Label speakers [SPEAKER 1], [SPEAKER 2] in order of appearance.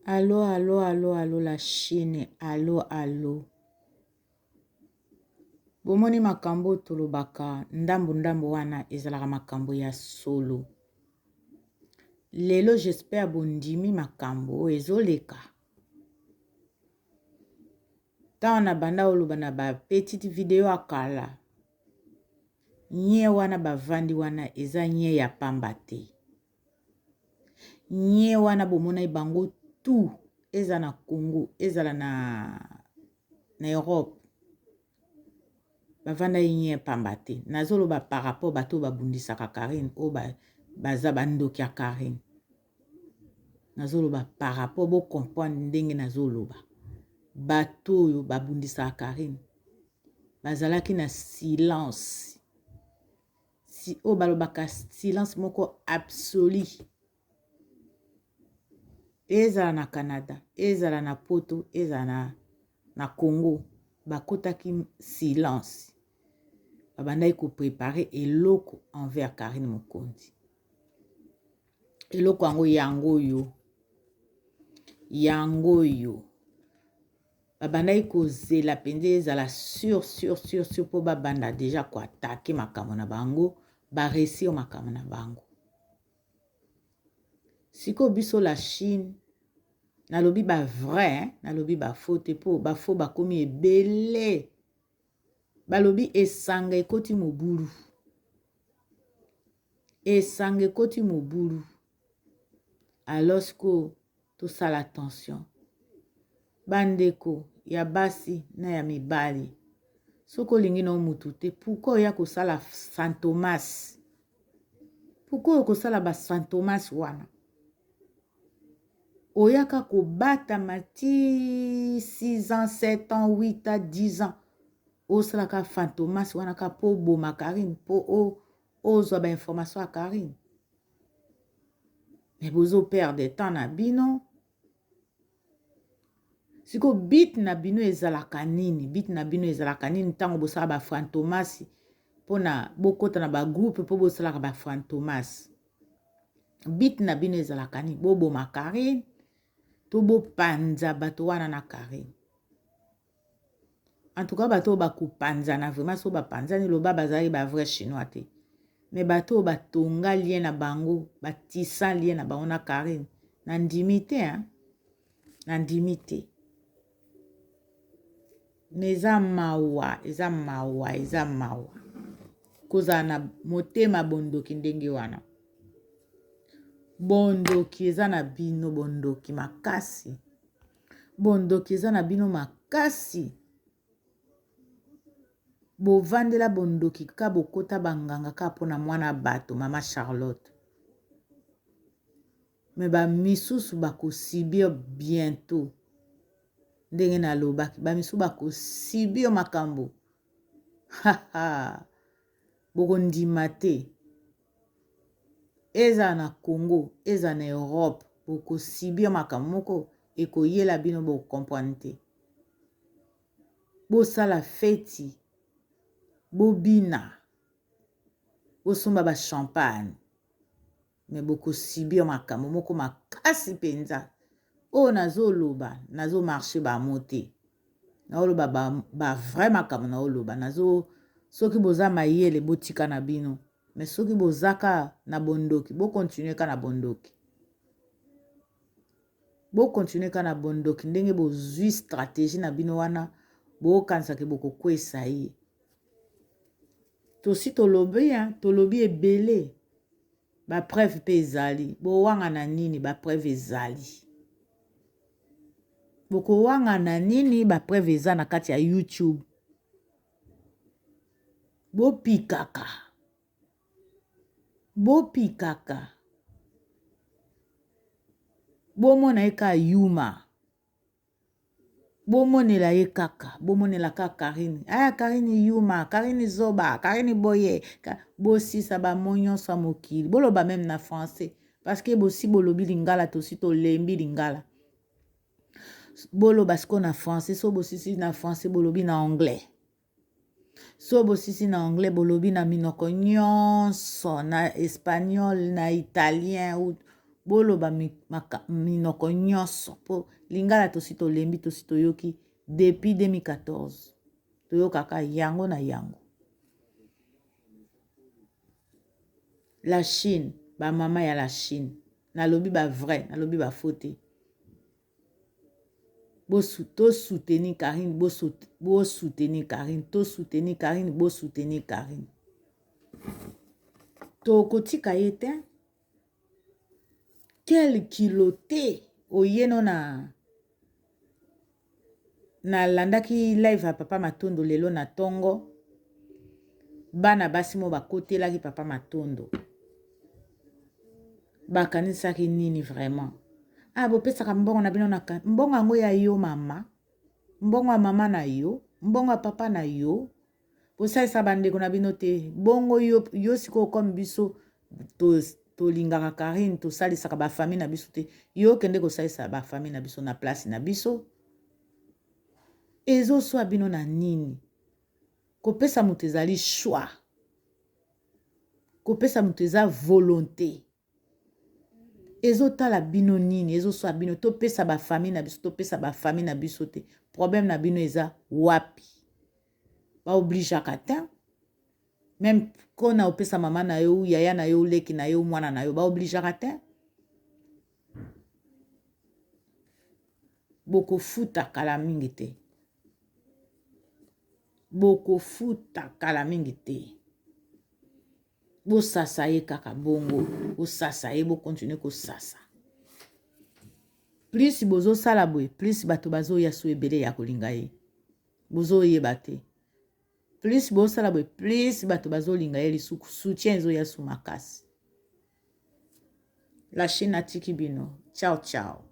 [SPEAKER 1] Allo allo allo allo la Chine allo allo bomoni makambo oyo tolobaka ndambo ndambo wana ezalaka makambo ya solo lelo j'espère bondimi makambo oyo ezoleka ntango na banda oloba na ba petite video ya kala nye wana bavandi wana eza nye ya pamba te nye wana bomonaki bango tout eza na Congo ezala na, na Europe bavandaki nye pamba te nazoloba par rapport bato oyo babundisaka Carine oyo ba, baza bandoki ya Carine nazoloba par rapport bo comprendre ndenge nazoloba bato oyo babundisaka Carine bazalaki na silence si oyo balobaka silence moko absolu ezala na Canada ezala na poto ezala na, na Congo bakotaki silence babandaki koprepare eloko envers Carine Mokonzi eloko yango yango oyo yango oyo babandaki kozela mpenza ezala sur sur sur sur mpo babanda deja koatake makambo na bango baresir makambo na bango sikoyo biso la chine nalobi ba vrai nalobi ba faux te mpo ba faux bakomi ebele balobi esanga ekoti mobulu esanga ekoti mobulu alors sikoyo tosala attention bandeko ya basi na ya mibali soki olingi na yo mutu te pourkui oya kosala fantomas pourkui oyo kosala bafantomas wana oyaka kobatama ti 6 ans 7 ans 8 ans 10 ans osalaka fantomas wana kaka mpo oboma karine mpo ozwa bainformation ya karine me bozo perdre temps na bino sikoyo bit na bino ezalaka nini bit na bino ezalaka nini ntango bosala bafantomasi mpona bokota na bagroupe mpo bosalaka bafantomasi bit na bino ezalaka nini boboma karine to bopanza bato wana na karine En tout cas bato oyo bakopanzana vraiment so bapanzani loba bazalaki ba vrai chinois te mais bato oyo batonga lien na bango batisa lien na bango na Carine na ndimi te hein? na ndimi te mais eza mawa eza mawa eza mawa kozala na motema bondoki ndenge wana bondoki eza na bino bondoki makasi Bondoki eza na bino makasi. Bovandela bondoki ka bokota banganga kaka mpo na mwana bato mama Charlotte. Me ba misusu bakosubir bientot ndenge nalobaki ba misusu bakosubir makambo bokondima te. Ezala na Congo ezala na Europe boko subir makambo moko ekoyela bino boko comprendre te. Bosala feti, bobina, bosomba ba champagne mais boko subir makambo moko makasi mpenza. Oyo nazoloba nazo marche ba mots te. Naoloba ba, ba vrai makambo naoloba nazo soki boza mayele botika na bino mais soki boza ka na bondoki bo continuer ka na bondoki bo continuer ka na bondoki ndenge bozwi stratégie na bino wana bokanisa ke bokokwesa ye tosi tolobi hein, tolobi ebele ba preuve mpe ezali bowangana nini ba preuve ezali bokowangana nini ba preuve eza na kati ya youtube Bopikaka. Bopikaka. Bomona ye kaka yuma. Bomonela ye kaka. Bomonela kaka Carine. Ah, Carine yuma, Carine zoba, Carine boye. Bosisa ba mots nyonso ya mokili. Boloba meme na français. Parce que bosi bolobi lingala tosi tolembi lingala. Boloba sikoyo na français. So bosisi na français bolobi na anglais. So bosisi na anglais bolobi na minoko nyonso na espagnol na italien ou... Boloba minoko nyonso mpo lingala tosi tolembi, tosi toyoki depuis 2014 toyokaka yango na yango. La Chine, ba mama ya la Chine, nalobi ba vrai, nalobi ba faux te. To soutenir Carine, bo soutenir Carine, to soutenir Carine, bo soutenir Carine. Tokotika ye te. Quel culotte oye no na nalandaki live ya papa Matondo lelo na tongo. Bana basi mo bakotelaki papa Matondo. Bakanisaki nini vraiment? Ah, bopesaka mbongo na bino na mbongo yango ya yo mama, mbongo ya mama na yo, mbongo ya papa na yo. Bosalisa bandeko na bino te. Bongo yo, yo sikoyo comme biso tolingaka Carine, tosalisaka ba famille na biso te. Yo kende kosalisa ba famille na biso na place na biso. Ezoswa bino na nini? Kopesa moto ezali choix. Kopesa moto eza volonté. Ezotala bino nini? Ezoswa bino topesa ba famille na biso, topesa ba famille na biso te. Problème na bino eza wapi? Ba obligeaka te. Même kona opesa mama na yo, yaya na yo, leki na yo, mwana na yo, ba obligeaka te. Bokofuta kala mingi te. Bokofuta kala mingi te. Bosasa ye kaka bongo, bosasa ye, bokontinue kosasa. Plus bozosala boye, plus bato bazoya so ebele ya kolinga ye. Bozoyeba te. Plus bosala boye, plus bato bazolinga ye lisusu, soutien ezoya su makasi. La Chine atiki bino. Ciao ciao.